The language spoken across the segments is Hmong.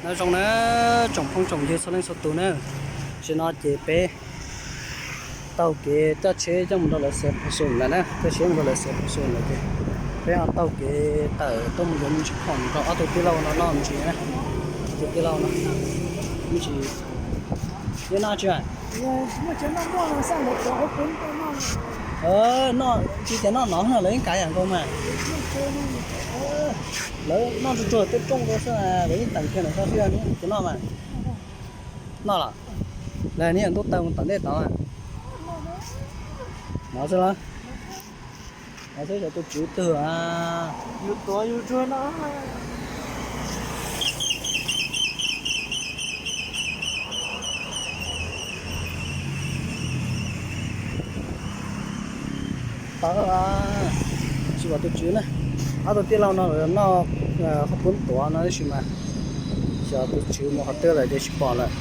Nyob zoo na tsoom phooj tsoom ywg txhua leej txhua tus na, tam sim no ces peb taug kev coj tsheb coj mus rau lawv xav phu xum lawm na, coj tsheb mus rau lawv xav phu xum lawm ces peb ho taug kev tawm tuaj mus yuav me ntsis khoom rau ob tug tij laug no noj me ntsis na. Ob tug tij laug no me ntsis, neb noj tsis? Noj tsis tias noj no lawv yeej kav yam nkaus mas. Lawv noj tsuag tsuag tej rooj rau xwb, lawv yeej teem kiag ntawm koj xwb, neb tsis noj mas. Noj los? Lawv neb yuav ntuj tawg mus tom ntej tod mas. No xwb los? No xwb, xyov tus tswv twg a. Yus tuav yus tsuag no. Tsis pom tus tswv na. Ob tug tij laug no lawv noj qhov poob tuav no tab sis mas xyov tus tswv mus qhov twg lawm ces tsis pom lawm.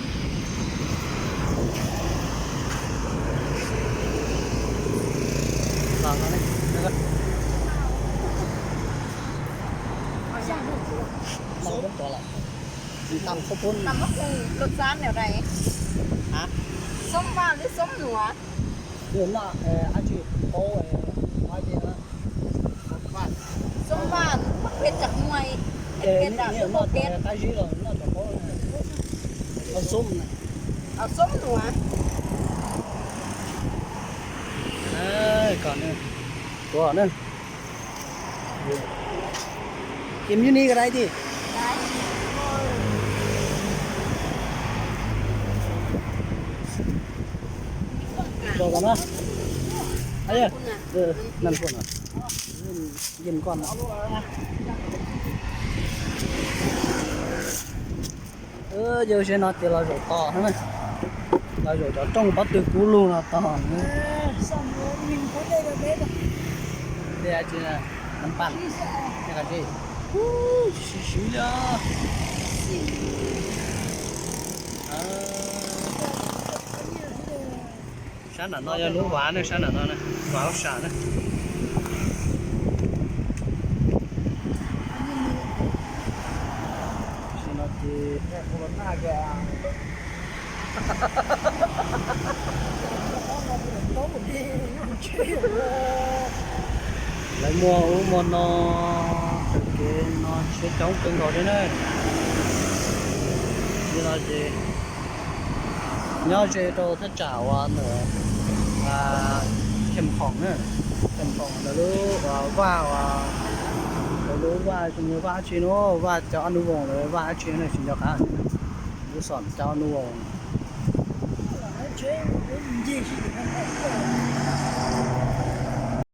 Noj poob tuav lawm. Tsis tau qhov poob. Hả? Xóm Vaj lub xóm nuav. Noj ab tsi, qab, qab zib los noj cov qaub, xóm nuav. Kom nws tuav na. Im yus ni ka dai ti. Năm phút nữa. Yin koj no. Yog seb no ces los zaum tod na, los zaum cov rooj pob tw kub lug no tod. Dej tsi, nab paj, dej qab zib, siv siv li. Sab nram no yog lub vaj na, sab nram no na, vaj lub sam na. Tam sim no ces lawv muaj ub muaj no, taug kev no tsheb coob kawg nkaus thiab na. Li no ces nyob ze rau thaj tsam uas ntawm Khem Khoom na, Khem Khoom ntawd lub vaj, ntawd lub vaj, vaj dab tsi no, vaj cov Ab Nub Voos lawv vaj dab tsi na, tsis nco qab. Lub xom cov Ab Nub Voos.